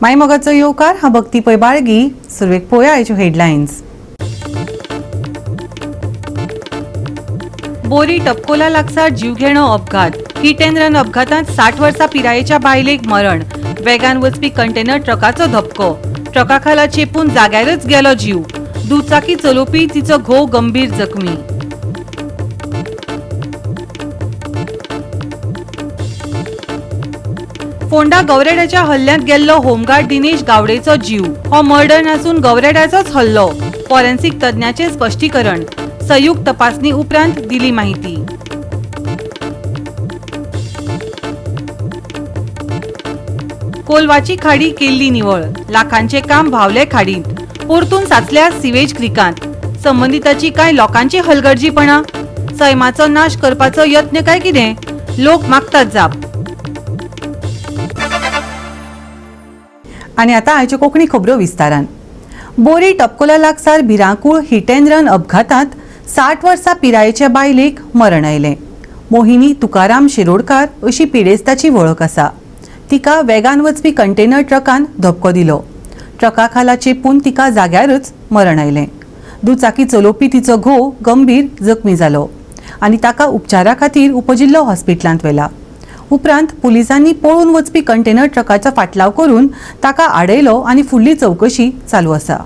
माय मोगाचो येवकार. हा भक्ती पै बाळगी. सुरवेक पळोवया आयच्यो हेडलायन्स. बोरी टपकोला लागसार जीवघेणो अपघात. हिट अँड रन अपघातांत 60 वर्सां पिरायेच्या बायलेक मरण. वेगान वचपी कंटेनर ट्रकाचो धपको. ट्रका खाला चेपून जाग्यारच गेलो जीव. दुचाकी चलोवपी तिचो घोव गंभीर जखमी. फोंडा गवरेड्याच्या हल्ल्यांत गेल्लो होमगार्ड दिनेश गावडेचो जीव. हो मर्डर नासून गवरेड्याचोच हल्लो. फॉरेन्सिक तज्ञाचें स्पश्टीकरण. संयुक्त तपासणी उपरांत दिली माहिती. कोलवाची खाडी केल्ली निवळ. लाखांचे काम भावले खाडींत. परतून साचल्या सिवेज क्रिकांत. संबंदिताची कांय लोकांची हलगर्जीपणा. सैमाचो नाश करपाचो यत्न काय कितें? लोक मागतात जाप. आनी आतां आयच्यो कोंकणी खबरो विस्तारान. बोरी टपकोला लागसार भिरांकूळ हिट अँड रन अपघातांत 60 वर्सां पिरायेच्या बायलेक मरण आयलें. मोहिनी तुकाराम शिरोडकार अशी पिडेस्ताची वळख आसा. तिका वेगान वचपी कंटेनर ट्रकान धपको दिलो. ट्रका खाला चेपून तिका जाग्यारच मरण आयलें. दुचाकी चलोवपी तिचो घोव गंभीर जखमी जालो आनी ताका उपचारा खातीर उपजिल्लो हॉस्पिटलांत व्हेला. उपरांत पुलिसांनी पळून वचपी कंटेनर ट्रकाचो फाटलाव करून ताका आडयलो आनी फुडली चवकशी चालू आसा.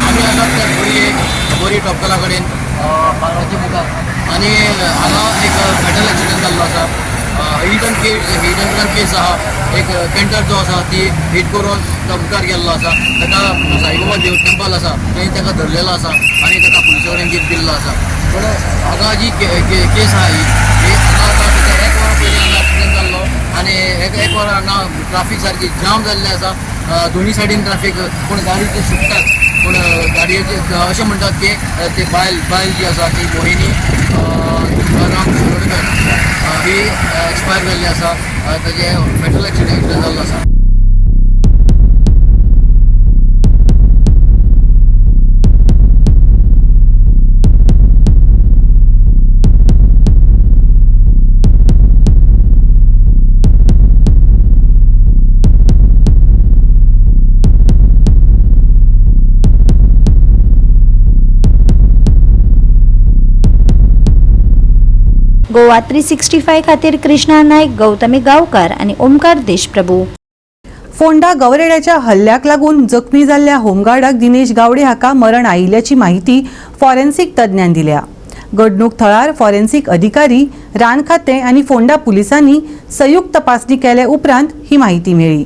आमी आसात त्या बोरी बोरी टॉपकला कडेन बांगलाच्या मुखार आनी हांगा एक फेटल एक्सिडंट जाल्लो आसा. Hit and case, hit and run case आहा. एक केंटर जो आसा ती हीट करून तो मुखार गेल्लो आसा. ताका साईबाबा देव टेम्पल आसा थंय ताका धरलेलो आसा आनी ताका पुलिसा कडेन घेवन दिल्लो आसा. पूण हांगा जी केस आहा ही ही हांगा आतां सद्या एक वरां पयलीं हांगा एक्सिडंट जाल्लो आनी एक एक वर हांगा ट्राफीक सारकी जाम जाल्ली आसा. दोनी सायडीन ट्राफीक, पूण गाडी ती सुट्टात. पूण गाडयेचे अशें म्हणटात की ती बायल बायल जी आसा ती मोहिनी तुकाराम शिरोडकर ही एक्सपायर जाल्ली आसा. ताजे फेटल एक्सिडंट जाल्लो आसा. गोवा 365 खातीर कृष्णा नायक, गौतमी गांवकार आनी ओमकार देशप्रभू. फोंडा गवरेड्याच्या हल्ल्याक लागून जखमी जाल्ल्या होमगार्डाक दिनेश गावडे हाका मरण आयिल्ल्याची माहिती फॉरेन्सिक तज्ञान दिल्या. घडणूक थळार फॉरेन्सिक अधिकारी, रान खातें आनी फोंडा पुलिसांनी संयुक्त तपासणी केले उपरांत ही माहिती मेळ्ळी.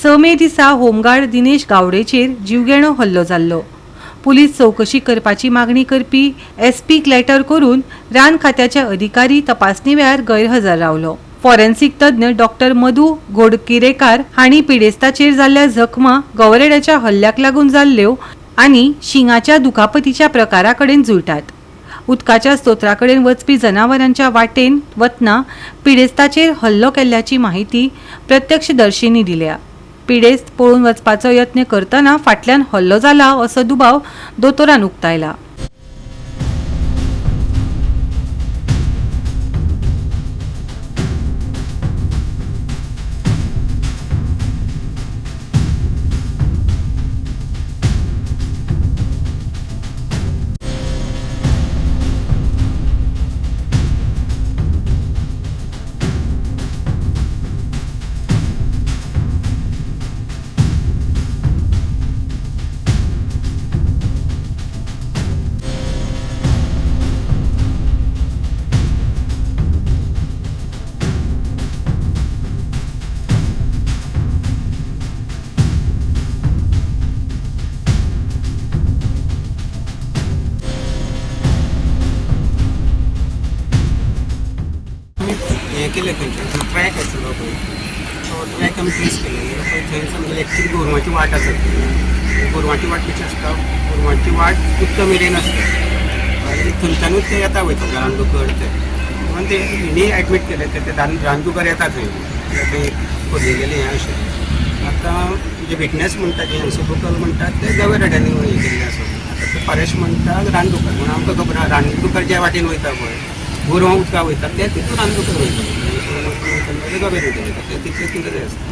6 मे दिसा होमगार्ड दिनेश गावडेचेर जीवघेणो हल्लो जाल्लो. पुलीस चवकशी करपाची मागणी करपी एसपीक लेटर करून रान खात्याचे अधिकारी तपासणी वेळार गैरहजर रावलो. फॉरेन्सिक तज्ञ डॉक्टर मधू घोडकिरेकार हांणी पिडेस्ताचेर जाल्ल्या जखमा गवरेड्याच्या हल्ल्याक लागून जाल्ल्यो आनी शिंगाच्या दुखापतीच्या प्रकारा कडेन जुळटात. उदकाच्या स्त्रोता कडेन वचपी जनावरांच्या वाटेन वतना पिडेस्ताचेर हल्लो केल्ल्याची माहिती प्रत्यक्षदर्शींनी दिल्या. पिडेस्त पळून वचपाचो यत्न करतना फाटल्यान हल्लो जाला असो दुबाव दोतोरान उक्तायला. आमी हें केलें, खंयचें ट्रॅक आशिल्लो पळय तो ट्रॅक आमी ट्रेस केलेले पळय. थंय समज एक्चुली गोरवांची वाट आसा. ती गोरवांची वाट कशी आसता? गोरवांची वाट उदका मेरेन आसता आनी थंयच्यानूच ते येता वयता रानदुकर ते म्हणून ते हेणी एडमीट केले ते रानदुकर येता थंय थंय खोदलेलें हें अशें. आतां जे विटनेस म्हणटा जे एन्सिबुकल म्हणटात ते गवे रेड्यांनी हें केल्लें आसा. आतां ते फॉरेस्ट म्हणटा रानदुकर म्हणून आमकां खबर आहा रानदुकर ज्या वाटेन वयता पळय गोरवां उदका वयता ते तितून रानदुकर वयता, गवे रेडे वयता ते तितले तितले जाय आसता.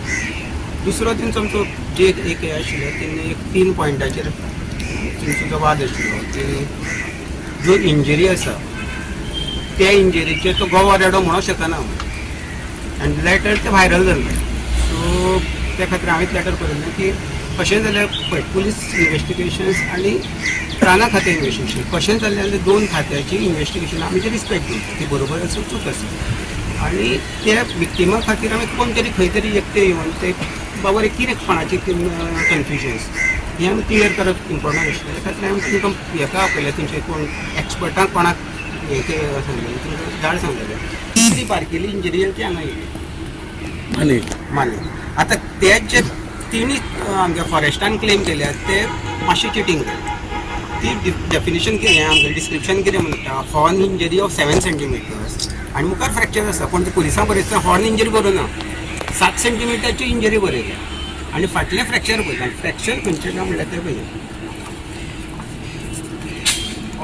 दुसरो तेंचो आमचो जे एक हें आशिल्लें तेन्ना एक 3 पॉयंटाचेर तेंचो जो वाद आशिल्लो की जो इंजरी आसा त्या इंजरीचेर तो गोवा रेडो म्हणूंक शकना आनी लेटर ते व्हायरल जाल्लें. सो त्या खातीर हांवें लेटर बरयल्लें की कशें जाल्यार पळय पुलीस इन्वेस्टिगेशन्स आनी राना खातें इन्वेस्टिगेशन कशें जालें जाल्यार 2 खात्याची इन्वेस्टिगेशन आमी रिस्पेक्ट दिवची, ती बरोबर आसूं चूक आसूं. आनी त्या विक्टिमा खातीर आमी कोण तरी खंय तरी एकटे येवन ते बाबा रे कितें कोणाचें कन्फ्युजन्स हें आमी क्लियर करप इम्पॉर्टंट आशिल्लें. त्या खातीर आमी तांकां हेका आपयलें, तेंचे कोण एक्सपर्टांक कोणाक हें सांगलें, तांकां धाड सांगलेलें. ती बारकेली इंजरी ती हांगा येयली माने. आतां ते जे तिणी आमच्या फॉरेस्टान क्लेम केल्या ते मातशें चिटींग केलें. ती डेफिनेशन कितें आमगेलें डिस्क्रिप्शन कितें म्हणटा हॉर्न इंजरी ऑफ 7 सेंटिमिटर्स आनी मुखार फ्रॅक्चर आसा, पूण ते पुलिसां बरयतना हॉर्न इंजरी बरोवना, 7 सेंटिमिटरची इंजरी बरयल्या आनी फाटलें फ्रॅक्चर पळयता. फ्रॅक्चर खंयचें काय म्हणल्यार तें पळय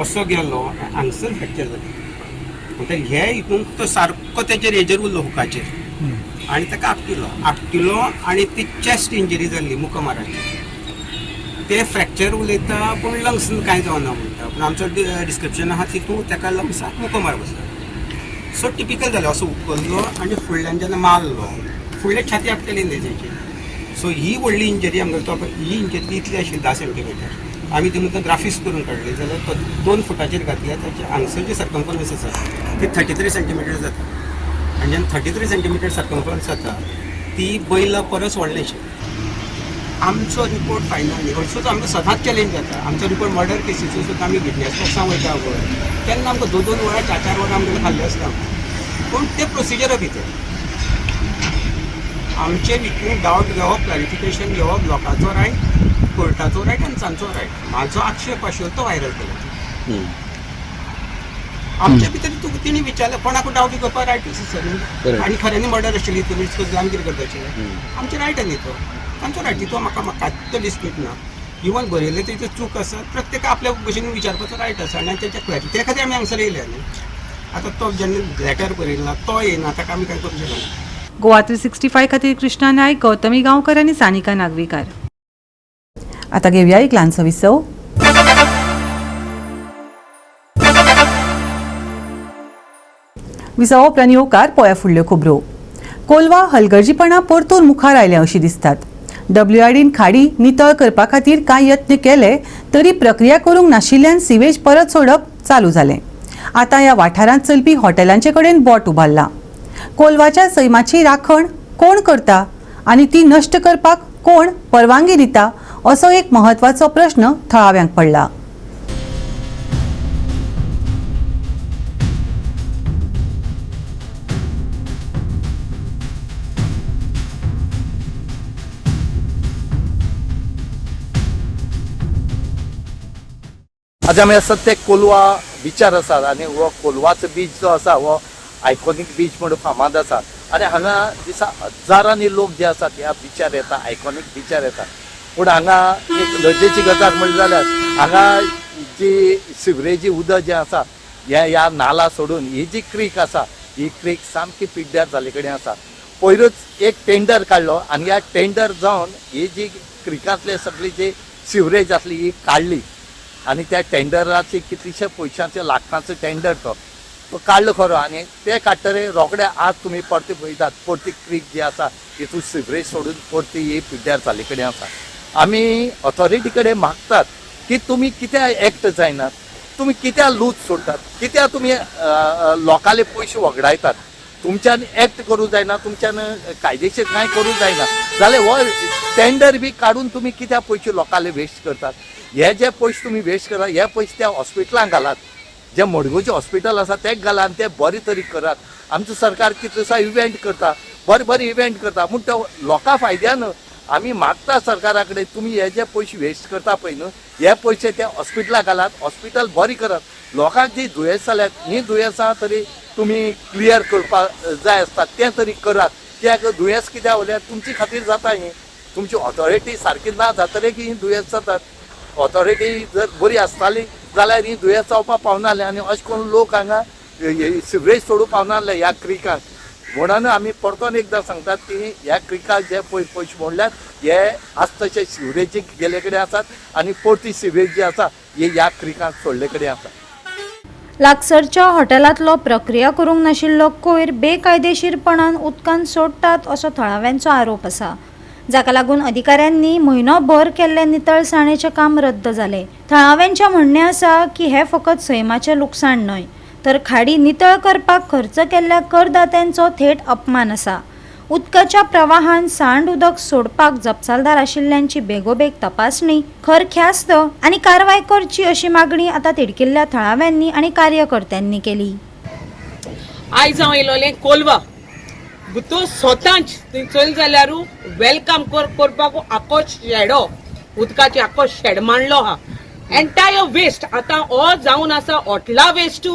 असो गेलो हांगसर फ्रॅक्चर जालें म्हणटा हे हितून तो सारको तेचेर हेजेर उरलो हुकाचेर आनी ताका आपटिलो आपटिलो आनी ती चेस्ट इंजरी जाल्ली मुका माराची. ते फ्रॅक्चर उलयता पूण लंग्स कांय जावना म्हणटा, पूण आमचो डिस्क्रिप्शन आहा तितून ताका लंग्साक मुको मार बसला. सो टिपिकल जालें, असो उखल्लो आनी फुडल्यान जेन्ना मारलो फुडले छाती आपटली न्ही तेची. सो ही व्हडली इंजरी आमगेलो तो ही इंजरी इतली आशिल्ली 10 सेंटिमिटर आमी ती म्हणटा ग्राफिक्स करून काडली जाल्यार तो 2 फुटाचेर घातल्या ताचे हांगसर जे सर्कमफरन्स आसा ती 33 सेंटिमिटर जाता आनी जेन्ना 33 सेंटिमिटर सर्कमफरन्स जाता ती बैला परस व्हडलेशें. आमचो रिपोर्ट फायनल न्ही, हरसोच आमकां सदांच चॅलेंज जाता. आमचो रिपोर्ट मर्डर केसीचो सुद्दां आमी विटनेस बॉक्सां वयता पळय तेन्ना आमकां 2-2 वरां 4-4 वरां आमगेलें खाल्लें आसता, पूण ते प्रोसिजरा भितर आमचे भितून डावट घेवप, क्लॅरिफिकेशन घेवप लोकांचो रायट, कोर्टाचो रायट आनी तांचो रायट. म्हाजो आक्षेप आशिल्लो तो व्हायरल केलो. आमच्या भितर तुका तिणी विचारलें कोणाकूय डावट घेवपाक रायट आसा सर, आनी खऱ्यांनी मर्डर आशिल्ली तुमी आमी कितें करता आशिल्लें, आमचें रायट न्ही तो तांचो रायट तितून म्हाका कांयच डिस्प्यूट ना. इवन बरयल्लें तेची चूक आसा, प्रत्येक आपल्या भशेन विचारपाचो रायट आसा आनी तेच्या क्लॅरिटी त्या खातीर आमी हांगसर येयले न्ही. आतां तो जेन्ना लेटर बरयला तो येयना ताका आमी कांय करूं शकना. गोवा 365 खातीर कृष्णा नायक, गौतमी गांवकर आनी सानिका नागवेकार. आता घेऊया एक ल्हानसो विसव. विसवा उपरांत येवकार पळया फुडल्यो खबरो. कोलवा हलगर्जीपणा परतून मुखार आयल्या अशी दिसतात. डब्ल्यूआरडीन खाडी नितळ करपा खातीर कांय यत्न केले तरी प्रक्रिया करूंक नाशिल्ल्यान सिवेज परत सोडप चालू जालें. आतां ह्या वाठारांत चलपी हॉटेलांचे कडेन बोट उबारला. कोलवाच्या सैमाची राखण कोण करता आनी ती नश्ट करपाक कोण परवानगी दिता असो एक म्हत्वाचो प्रश्न थळाव्यांक पडला. आज आमी आसात ते कोलवा बिचार आसात आनी हो कोलवाचो बीच जो आसा हो आयकॉनीक बीच म्हणून फामाद आसा आनी हांगा दिसा हजारांनी लोक जे आसात ह्या बिचार येता, आयकॉनीक बिचार येता. पूण हांगा एक लजेची गजाल म्हणली जाल्यार हांगा जी सिवरेजी उदक जें आसा ह्या ह्या नाला सोडून ही जी क्रीक आसा ही क्रीक सामकी पिड्ड्यार जाल्ले कडेन आसा. पयरूच एक टेंडर काडलो आनी ह्या टेंडर जावन ही जी क्रिकांतले सगळी जी सिवरेज आसली ही काडली आनी त्या टेंडराचे कितलेशे पयशांचे लाखांचो टेंडर तो तो काडलो खरो आनी ते काडटरे रोखडे आज तुमी परते पळयतात परती क्रीक जी आसा हितून सिवरेज सोडून परती ही पिड्ड्यार जाल्ले कडेन आसा. आमी ऑथॉरिटी कडेन मागतात की तुमी कित्याक एक्ट जायनात, तुमी कित्याक लूज सोडटात, कित्याक तुमी लोकांले पयशे वगडायतात. तुमच्यान एक्ट करूं जायना, तुमच्यान कायदेशीर कांय करूं जायना जाल्यार हो टेंडर बी काडून तुमी कित्याक पयशे लोकांले वेस्ट करतात. हे जे पयशे तुमी वेस्ट करात हे पयशे त्या हॉस्पिटलांक घालात, जे मडगांवचें हॉस्पिटल आसा तें घालात आनी तें बरें तरी करात. आमचें सरकार कितलेसो इव्हेंट करता, बरें बरें इव्हेंट करता, पूण ते लोकां फायद्यान न्हू. आमी मागता सरकारा कडेन तुमी हे जे पयशे वेस्ट करता पळय न्हू, हे पयशे त्या हॉस्पिटलाक घालात, हॉस्पिटल बरें करात, लोकांक जी दुयेंस जाल्यात हीं दुयेंसां तरी तुमी क्लियर करपाक जाय आसता तें तरी करात. कित्याक दुयेंस कित्याक उरल्यार तुमचे खातीर जाता, ही तुमची ऑथॉरिटी सारकी ना जातली की ही दुयेंस जातात. ऑथॉरिटी जर बरी आसताली जाल्यार ही दुयेंस जावपाक पावनासलें आनी अशें करून लोक हांगा सिवरेज सोडूंक पावनासले ह्या क्रिकाक. म्हणून आमी परतून एकदां सांगतात की ह्या क्रिकाक जे पयशे पयशे मोडल्यात हे आज तशे सिवरेजीक गेल्ले कडेन आसात आनी परती सिवरेज जी आसा ही ह्या क्रिकाक सोडले कडेन आसा. लागसरच्या हॉटेलांतलो प्रक्रिया करूंक नाशिल्लो कोयर बेकायदेशीरपणान उदकांत सोडटात असो थळाव्यांचो आरोप आसा, जाका लागून अधिकाऱ्यांनी म्हयनोभर केल्लें नितळसाणेचें काम रद्द जालें. थळाव्यांचें म्हणणें आसा की हें फकत सैमाचें लुकसाण न्हय तर खाडी नितळ करपाक खर्च केल्ल्या करदात्यांचो थेट अपमान आसा. उदकाच्या प्रवाहान सांड उदक सोडपाक जपसालदार आशिल्ल्यांची बेगोबेग तपासणी, खर ख्यास्त आनी कारवाय करची अशी मागणी आतां तिडकिल्ल्या थळाव्यांनी आनी कार्यकर्त्यांनी केली. आयज हांव येयलोलें कोलवा तूं स्वताच थंय चोयलें जाल्यार welcome करपाक आखो शेडो उदकाचे आखो शेड मांडलो आहा. एंटायर वेस्ट आतां हो जावन आसा हॉटला वेस्टू,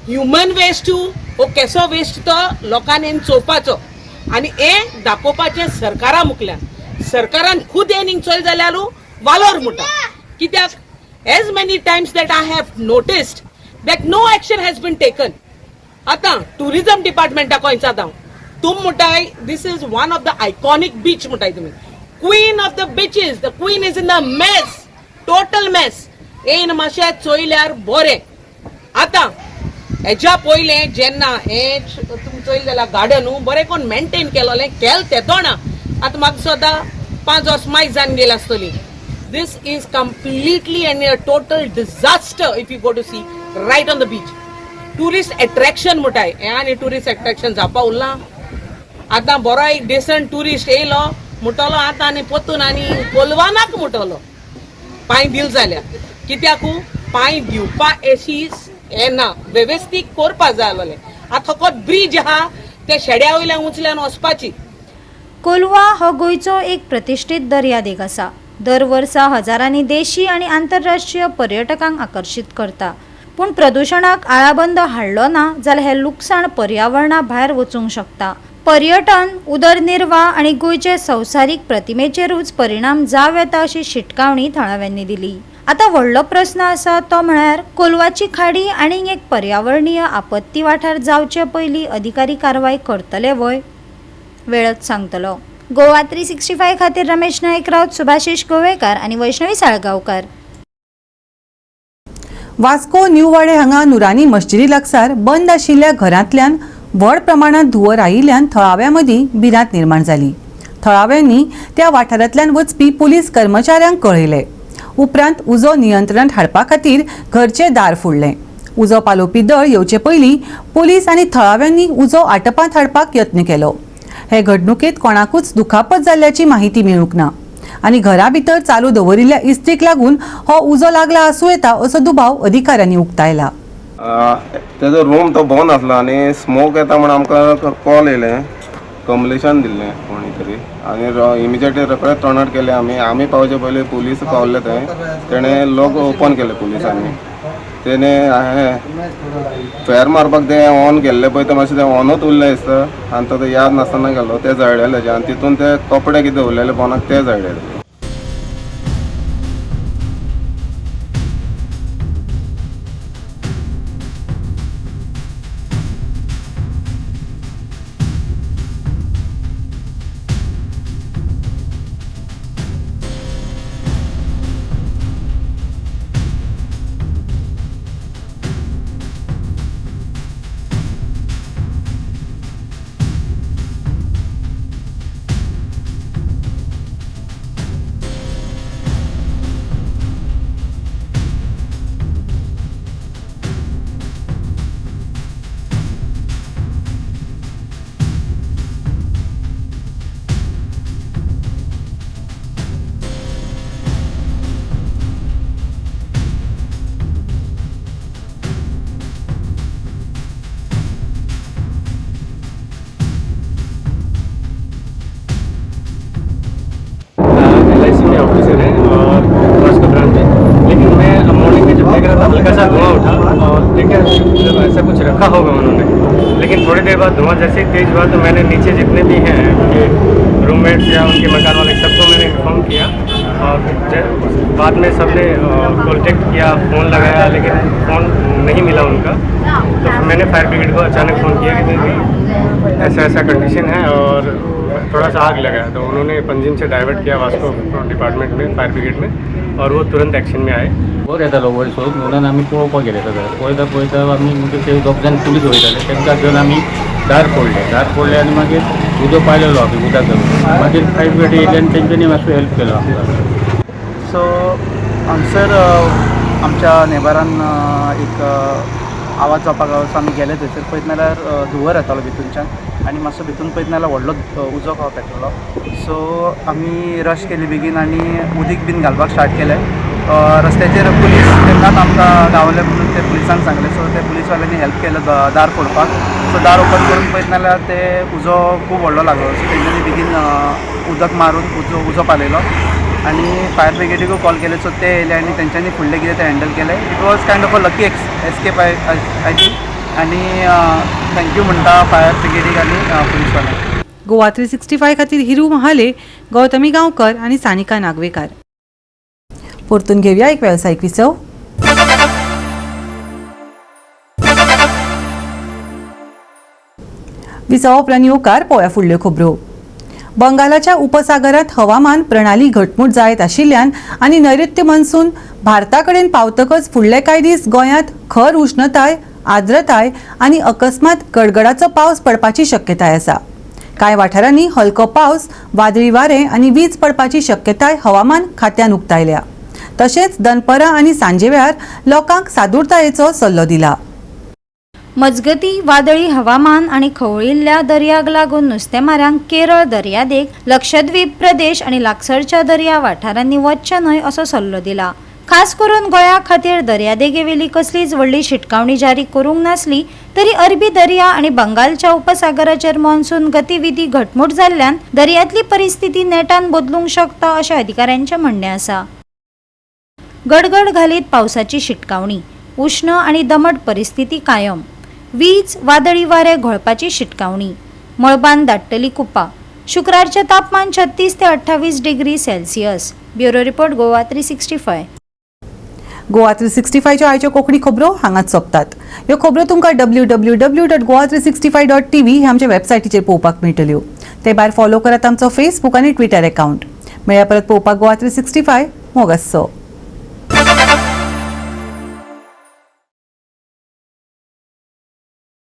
ह्युमन वेस्टू, हो केसो वेस्ट तो लोकांनी चोवपाचो आनी हें दाखोवपाचें सरकारा मुखल्यान. सरकारान खूद हें हिंग चोयलें जाल्यार वालोर म्हणटा, कित्याक as many times that I have noticed that no action has been taken. आतां टुरिझम डिपार्टमेंटाक विचारता हांव, तुम म्हणटाय this is one of the iconic beach म्हणटाय तुमी, queen of the beaches, the queen is in the mess, total mess. येयन मातशें चोयल्यार बरें. आतां हेज्या पयलें जेन्ना हें तुमी चोयलें जाल्यार गार्डन बरें कोण मेंटेन केलोलें केल तेदोणा, आतां म्हाका सदां 5 वर्स मायज जावन गेली आसतली. This is completely and a total disaster if you go to see right on the beach. Tourist attraction म्हणटाय हें आनी टुरिस्ट एट्रॅक्शन जावपा उरलां. आतां बरो एक डिसंट टुरिस्ट येयलो म्हणटलो आतां आनी पोतून आनी कोलवानाक म्हणटलो पांय दिल जाल्यार, कित्याकू पांय दिवपा अशी हें ना, वेवस्थीत करपा जाय आसलें. आतां फकत ब्रीज आहा ते शेड्या वयल्यान उंचल्यान वचपाची. कोलवा हो गोंयचो एक प्रतिश्ठीत दर्यादेग आसा. दर वर्सा हजारांनी देशी आनी आंतरराष्ट्रीय पर्यटकांक आकर्शीत करता. पूण प्रदुशणाक आळाबंद हाडलो ना जाल्यार हें लुकसाण पर्यावरणा भायर वचूंक शकता. पर्यटन, उदरनिर्वाह आनी गोंयचे संवसारीक प्रतिमेचेरूच परिणाम जावं येता अशी शिटकावणी थळाव्यांनी दिली. आतां व्हडलो प्रस्न आसा तो म्हळ्यार कोलवाची खाडी आनीक एक पर्यावरणीय आपत्ती वाठार जावचे पयलीं अधिकारी कारवाय करतले व्हय? वेळच सांगतलो. गोवा 365 खातीर रमेश नायक राऊत, सुभाषिश गोवेकार आनी वैष्णवी साळगांवकार. वास्को न्यू वाडे हांगा नुरानी मस्जिदी लागसार बंद आशिल्ल्या घरांतल्यान व्हड प्रमाणात धुंवर आयिल्ल्यान थळाव्यां मदीं भिरांत निर्माण जाली. थळाव्यांनी त्या वाठारांतल्यान वचपी पुलीस कर्मचाऱ्यांक कळयलें. उपरांत उजो नियंत्रणात हाडपा खातीर घरचें दार फोडलें. उजो पालोवपी दळ येवचे पयलीं पुलीस आनी थळाव्यांनी उजो आटपांत हाडपाक यत्न केलो. हे घडणुकेंत कोणाकूच दुखापत जाल्ल्याची माहिती मेळूंक ना आनी घरा भितर चालू दवरिल्ल्या इस्त्रीक लागून हो उजो लागला आसूं येता असो दुबाव अधिकाऱ्यांनी उक्तायला. तेजो रूम तो बंद आसलो आनी स्मोक येता म्हण आमकां कॉल येयलें, कमलेशन दिल्लें कोणी तरी आनी इमिजिएटली रोखडेच तोंडार केले आमी. आमी पावचे पयलीं पुलीस पावले थंय, तेणें लॉक ओपन केलें पुलिसांनी. तेणे हें फेर मारपाक तें ऑन केल्लें पळय, तें मातशें तें ऑनूच उरलें दिसता आनी तो याद नासतना गेलो, तें जळ्ळेलें आनी तितून ते कपडे कितें उरलेले पोंदाक ते जळ्ळेले. मतलब ऐसा कुछ रखा होगा उन्होंने, लेकिन थोड़ी देर बाद धुआं जैसे ही तेज हुआ तो मैंने नीचे जितने भी हैं उनके रूममेट्स या उनके मकान वाले सबको मैंने इन्फॉर्म किया और बाद में सबने कॉन्टेक्ट किया, फ़ोन लगाया, लेकिन फ़ोन नहीं मिला उनका। तो फिर मैंने फायर ब्रिगेड को अचानक फ़ोन किया कि भाई ऐसा ऐसा कंडीशन है और थोड़ा सा आग लगा, तो उन्होंने पंजिम से डाइवर्ट किया वास्को डिपार्टमेंट में, फायर ब्रिगेड में, और वो तुरंत एक्शन में आए। वर येतालो वयर सोद म्हणून आमी पळोवपाक गेले सगळे पळयता पळयता आमी म्हणजे ते दोग जाण पुलीस वयताले तांकां घेवन आमी दार फोडलें, दार फोडलें आनी मागीर उदक पायलेलो आमी उदक घालून मागीर फायर ब्रिगेड येयले आनी तेंच्यांनी मातसो हेल्प केलो आमकां। सो हांगसर आमच्या नेबरान एक आवाज जावपाक लागलो, सो आमी गेले थंयसर पळयत जाल्यार धुंवर येतालो भितूनच्यान आनी मातसो भितून पळयत जाल्यार व्हडलो उजो कसो पेटलेलो। सो आमी रश केली बेगीन आनी उदीक बीन घालपाक स्टार्ट केलें। रस्त्याचेर पुलीस तेन्नाच आमकां गावले म्हणून ते पुलिसांक सांगलें, सो ते पुलीसवाल्यांनी हेल्प केलो दार फोडपाक। सो दार ओपन करून पळयत जाल्यार ते उजो खूब व्हडलो लागलो, सो तेंच्यांनी बेगीन उदक मारून उजो पालयलो आनी फायर ब्रिगेडीकूय कॉल केले, सो ते येयले आनी तेंच्यांनी फुडलें कितें तें हँडल केलें। It was kind of a lucky escape I think, आनी thank you म्हणटा फायर ब्रिगेडीक आनी पुलीसवाल्यांक। गोवा 365 खातीर हिरू महाले, गौतमी गांवकर आनी सानिका नागवेकार। परतून घेवया एक वेवसायीक विसव। विसवा उपरांत येवकार पळोवया फुडल्यो खबरो। बंगालाच्या उपसागरात हवामान प्रणाली घटमूट जायत आशिल्ल्यान आनी नैऋत्य मनसून भारता कडेन पावतकच फुडले कांय दीस गोंयांत खर उश्णताय, आर्द्रताय आनी अकस्मात गडगडाचो पावस पडपाची शक्यताय आसा। कांय वाठारांनी हलको पावस, वादळी वारें आनी वीज पडपाची शक्यताय हवामान खात्यान उक्तायल्या। तशेंच दनपरां आनी सांजे वेळार लोकांक सादूरतायेचो सल्लो दिला। मजगती वादळी हवामान आनी खवळिल्ल्या दर्याक लागून नुस्तेमाऱ्यांक केरळ दर्यादेग, लक्षद्वीप प्रदेश आनी लागसरच्या दर्या वाठारांनी वचचें न्हय असो सल्लो दिला। खास करून गोंया खातीर दर्यादेगेवेली कसलीच व्हडली शिटकावणी जारी करूंक नासली तरी अरबी दर्या आनी बंगालच्या उपसागराचेर मॉन्सून गतिविधी घटमूट जाल्ल्यान दर्यांतली परिस्थिती नेटान बदलूंक शकता अशें अधिकाऱ्यांचें म्हणणें आसा। गडगड घालीत पावसाची शिटकावणी, उश्ण आनी दमट परिस्थिती कायम, वीज वादळी वारे घोळपाची शिटकावणी, मळबान दाट्टली कुपां। शुक्रारचें तापमान 36 ते 28 degree Celsius. Bureau report, Goa 365। Goa 365च्यो आयच्यो कोंकणी खबरो हांगाच सोंपतात। ह्यो खबरो तुमकां www.goa365.tv ह्या आमच्या वेबसायटीचेर पळोवपाक मेळटल्यो। ते भायर फॉलो करात आमचो फेसबूक आनी ट्विटर एकावंट। मेळया परत पळोवपाक गोवा 365। मोग आसचो।